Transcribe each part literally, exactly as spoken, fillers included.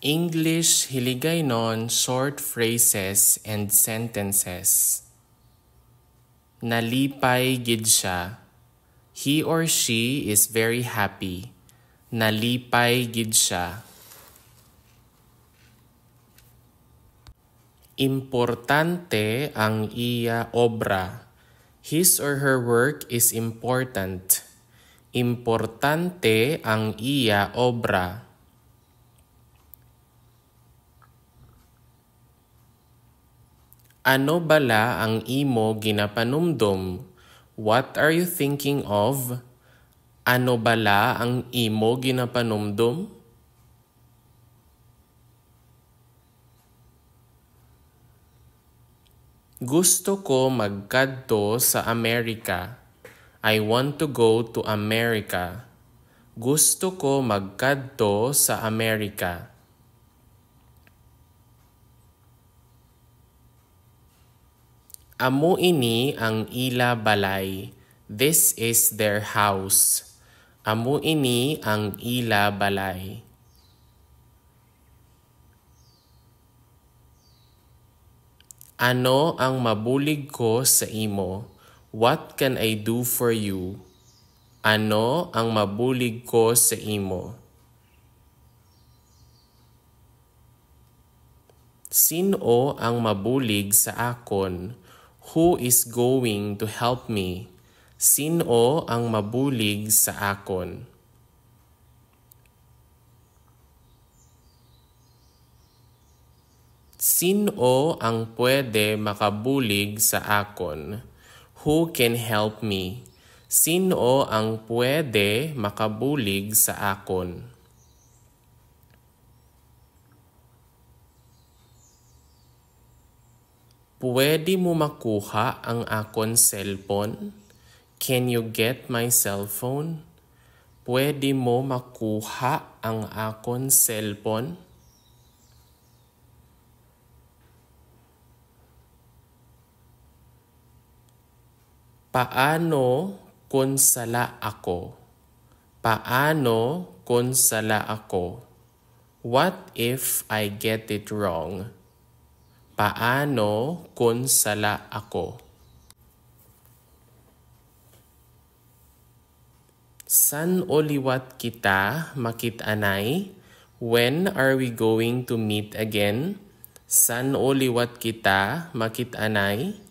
English Hiligaynon short phrases and sentences. Nalipay gid siya. He or she is very happy. Nalipay gid siya. Importante ang iya obra. His or her work is important. Importante ang iya obra. Ano bala ang imo ginapanumdom? What are you thinking of? Ano bala ang imo ginapanumdom? Gusto ko magkadto sa Amerika. I want to go to America. Gusto ko magkadto sa Amerika. Amo ini ang ila balay. This is their house. Amo ini ang ila balay. Ano ang mabulig ko sa imo? What can I do for you? Ano ang mabulig ko sa imo? Sin-o ang mabulig sa akon? Who is going to help me? Sin-o ang mabulig sa akon? Sin-o ang pwede makabulig sa akon? Who can help me? Sin-o ang pwede makabulig sa akon? Pwede mo makuha ang akon cellphone? Can you get my cell phone? Pwede mo makuha ang akon cellphone? Paano kon sala ako? Paano kon sala ako? What if I get it wrong? Paano kon sala ako? San-o liwat kita makit-anay? When are we going to meet again? San-o liwat kita makit-anay?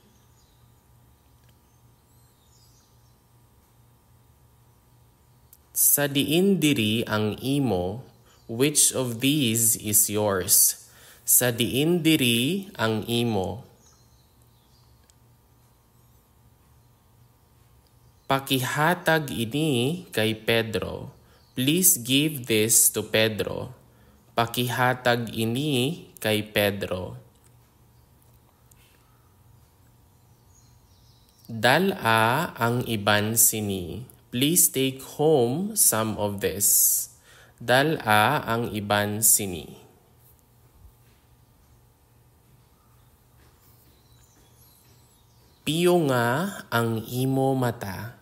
Sa diin diri ang imo? Which of these is yours? Sa diin diri ang imo? Pakihatag ini kay Pedro. Please give this to Pedro. Pakihatag ini kay Pedro. Dal-a ang iban sini. Please take home some of this. Dal-a ang iban sini. Piyonga ang imo mata.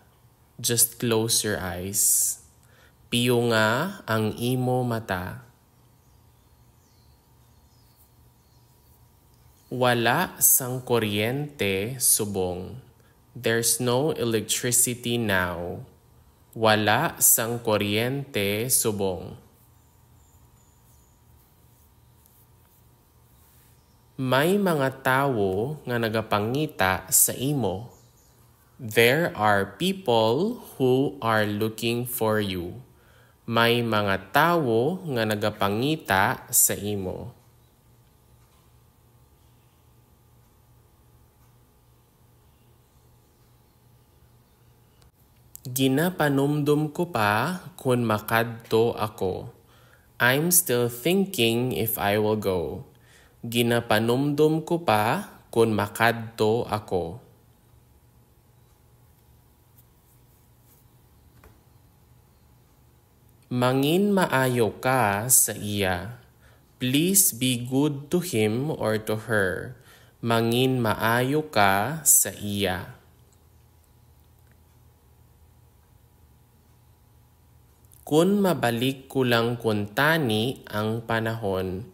Just close your eyes. Piyonga ang imo mata. Wala sang kuryente subong. There's no electricity now. Wala sang kuryente subong. May mga tawo nga nagapangita sa imo. There are people who are looking for you. May mga tawo nga nagapangita sa imo. Ginapanumdom ko pa kon makadto ako. I'm still thinking if I will go. Ginapanumdom ko pa kon makadto ako. Mangin maayo ka sa iya. Please be good to him or to her. Mangin maayo ka sa iya. Kun mabalik ko lang kuntani ang panahon.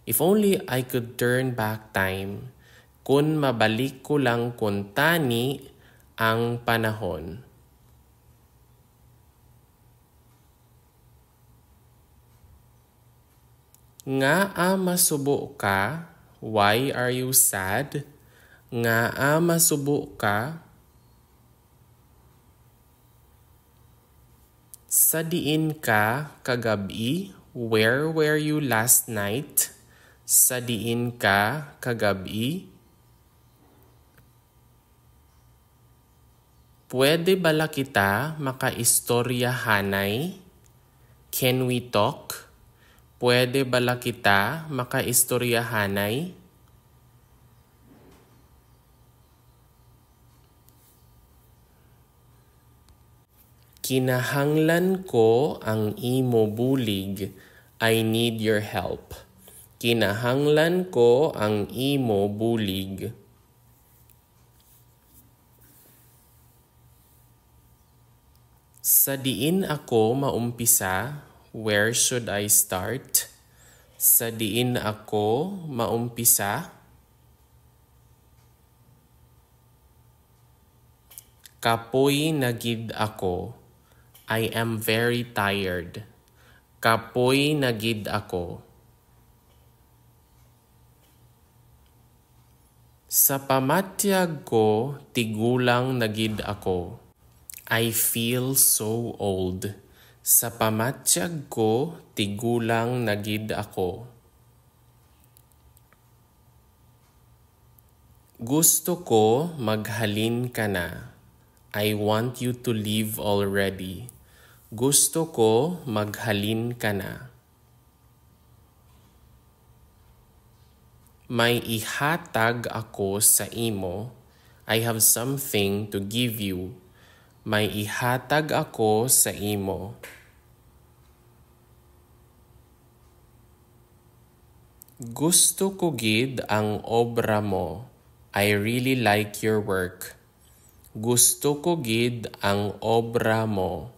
If only I could turn back time. Kun mabalik ko lang kuntani ang panahon. Ngaa masubo ka? Why are you sad? Ngaa masubo ka? Sa diin ka kagab-i? Where were you last night? Sa diin ka kagab-i? Pwede bala kita makaistorya, hanay? Can we talk? Pwede bala kita makaistorya, hanay? Kinahanglan ko ang imo bulig. I need your help. Kinahanglan ko ang imo bulig. Sa diin ako maumpisa? Where should I start? Sa diin ako maumpisa? Kapoy na gid ako. I am very tired. Kapoy na gid ako. Sa pamatyag ko, tigulang na gid ako. I feel so old. Sa pamatyag ko, tigulang na gid ako. Gusto ko maghalin ka na. I want you to leave already. Gusto ko maghalin ka na. May ihatag ako sa imo. I have something to give you. May ihatag ako sa imo. Gusto ko gid ang obra mo. I really like your work. Gusto ko gid ang obra mo.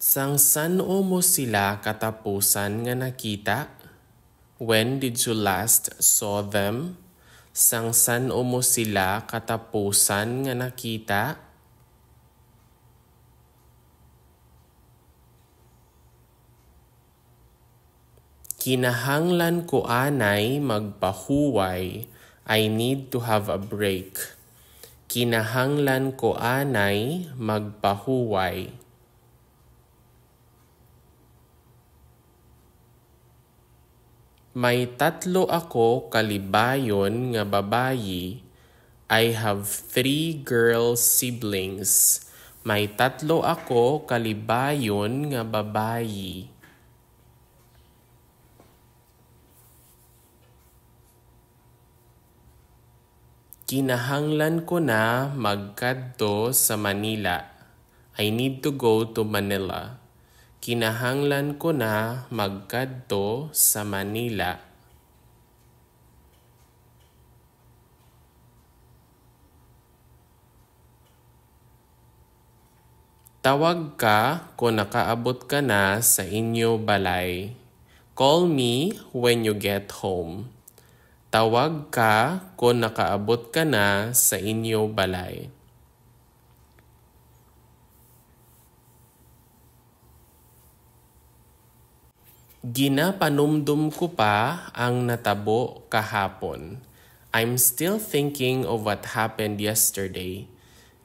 Sang san-o mo sila katapusan nga nakita? When did you last saw them? Sang san-o mo sila katapusan nga nakita? Kinahanglan ko anay magpahuway. I need to have a break. Kinahanglan ko anay magpahuway. May tatlo ako kalibayon nga babayi. I have three girl siblings. May tatlo ako kalibayon nga babayi. Kinahanglan ko na magkadto sa Manila. I need to go to Manila. Kinahanglan ko na magkadto sa Manila. Tawag ka kon nakaabot ka na sa inyo balay. Call me when you get home. Tawag ka kon nakaabot ka na sa inyo balay. Ginapanumdom ko pa ang natabo kahapon. I'm still thinking of what happened yesterday.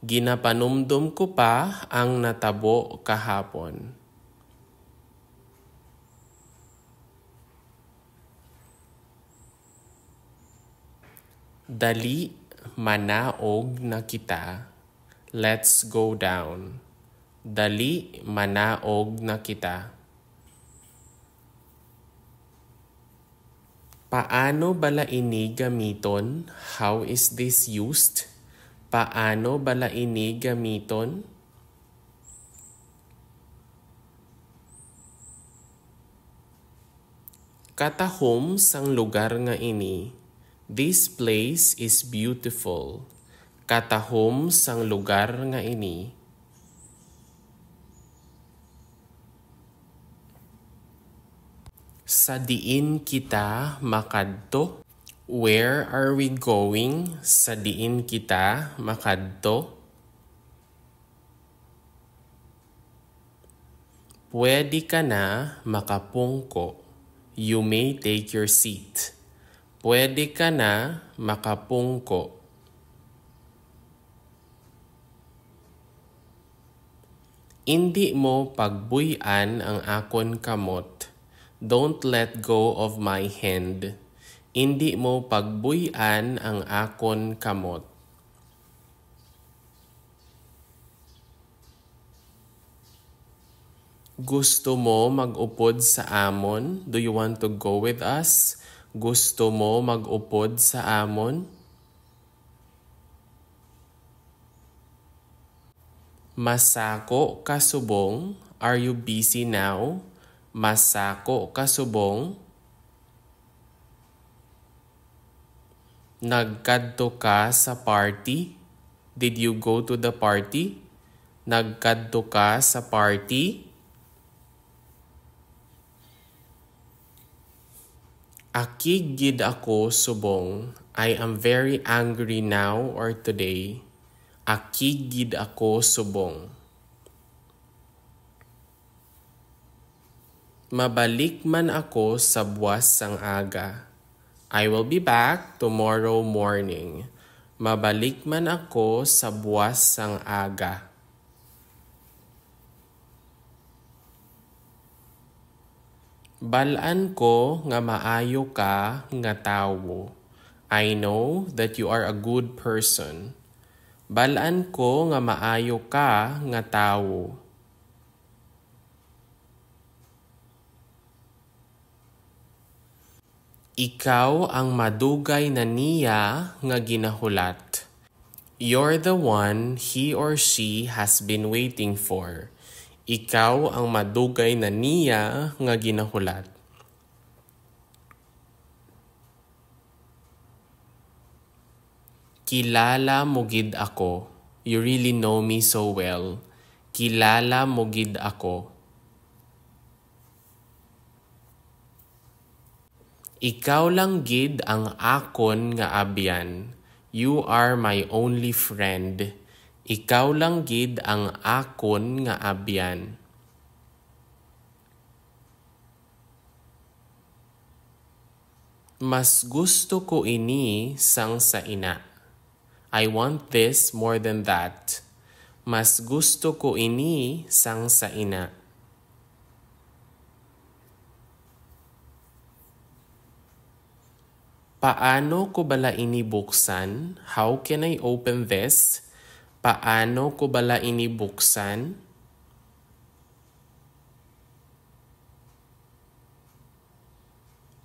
Ginapanumdom ko pa ang natabo kahapon. Dali, manaog na kita. Let's go down. Dali, manaog na kita. Paano bala ini gamiton? How is this used? Paano bala ini gamiton? Katahom sang lugar nga ini. This place is beautiful. Katahom sang lugar nga ini. Sa diin kita makadto? Where are we going? Sa diin kita makadto? Pwede ka na makapungko. You may take your seat. Pwede ka na makapungko. Indi mo pagbuy-an ang akon kamot. Don't let go of my hand. Indi mo pagbuy-an ang akon kamot. Gusto mo mag-upod sa amon? Do you want to go with us? Gusto mo mag-upod sa amon? Masako ka subong? Are you busy now? Masako ka subong? Nagkadto ka sa party? Did you go to the party? Nagkadto ka sa party? Akig gid ako subong. I am very angry now or today. Akig gid ako subong. Mabalik man ako sa buwas sang aga. I will be back tomorrow morning. Mabalik man ako sa buwas sang aga. Bal-an ko nga maayo ka nga tawo. I know that you are a good person. Bal-an ko nga maayo ka nga tawo. Ikaw ang madugay na niya nga ginahulat. You're the one he or she has been waiting for. Ikaw ang madugay na niya nga ginahulat. Kilala mo gid ako. You really know me so well. Kilala mo gid ako. Ikaw lang gid ang akon nga abyan. You are my only friend. Ikaw lang gid ang akon nga abyan. Mas gusto ko ini sang sa ina. I want this more than that. Mas gusto ko ini sang sa ina. Paano ko bala ini buksan? How can I open this? Paano ko bala ini buksan?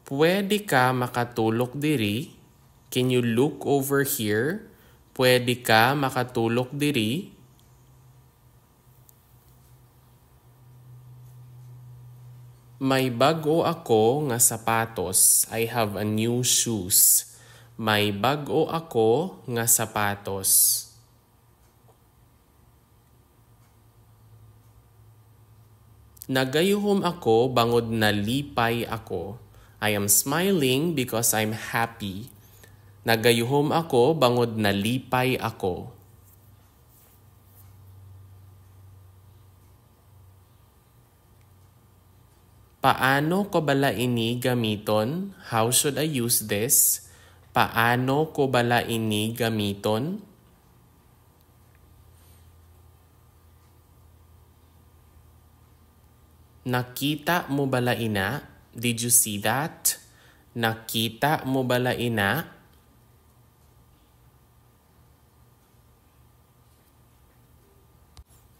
Pwede ka makatulok diri? Can you look over here? Pwede ka makatulok diri? May bag-o ako nga sapatos. I have a new shoes. May bag-o ako nga sapatos. Nagayuhom ako bangod nalipay ako. I am smiling because I'm happy. Nagayuhom ako bangod nalipay ako. Paano ko bala ini gamiton? How should I use this? Paano ko bala ini gamiton? Nakita mo bala ina? Did you see that? Nakita mo bala ina?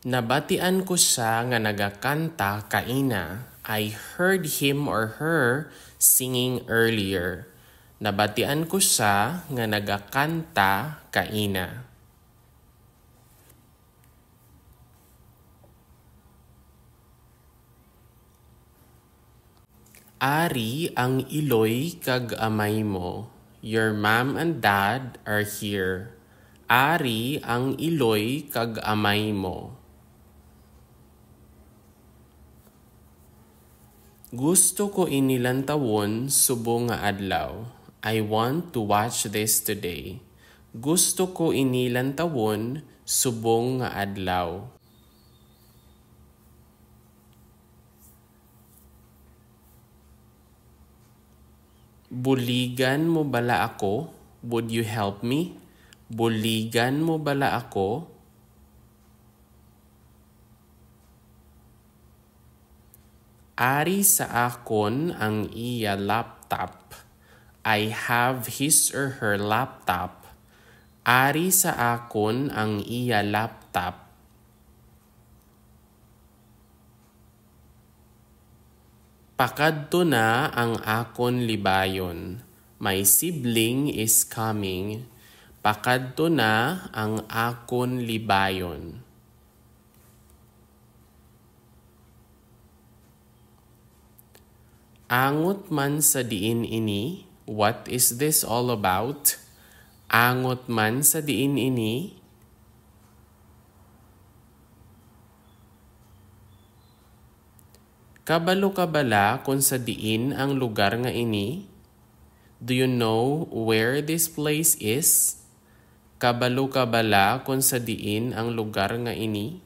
Nabatian ko sia nga nagakanta kaina. I heard him or her singing earlier. Nabatian ko sia nga nagakanta kaina. Ari ang iloy kag amay mo. Your mom and dad are here. Ari ang iloy kag amay mo. Gusto ko ini lantawon subong nga adlaw. I want to watch this today. Gusto ko ini lantawon subong nga adlaw. Buligan mo bala ako? Would you help me? Buligan mo bala ako? Ari sa akon ang iya laptop. I have his or her laptop. Ari sa akon ang iya laptop. Pakadto na ang akon libayon. My sibling is coming. Pakadto na ang akon libayon. Angot man sa diin ini? What is this all about? Angot man sa diin ini? Kabalo ka bala kon sa diin ang lugar nga ini? Do you know where this place is? Kabalo ka bala kon sa diin ang lugar nga ini?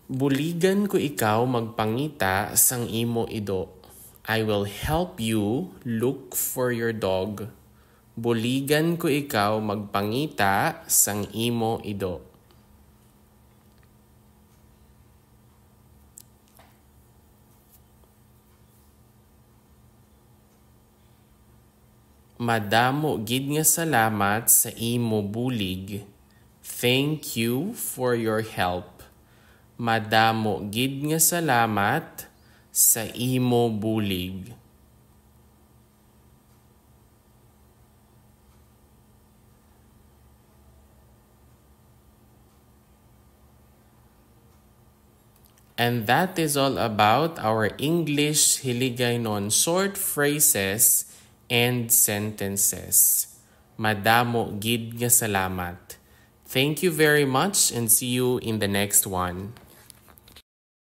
Buligan ko ikaw magpangita sang imo ido. I will help you look for your dog. Buligan ko ikaw magpangita sang imo ido. Madamo gid nga salamat sa imo bulig. Thank you for your help. Madamo gid nga salamat sa imo bulig. And that is all about our English Hiligaynon short phrases and sentences. Madamo gid nga salamat. Thank you very much and see you in the next one.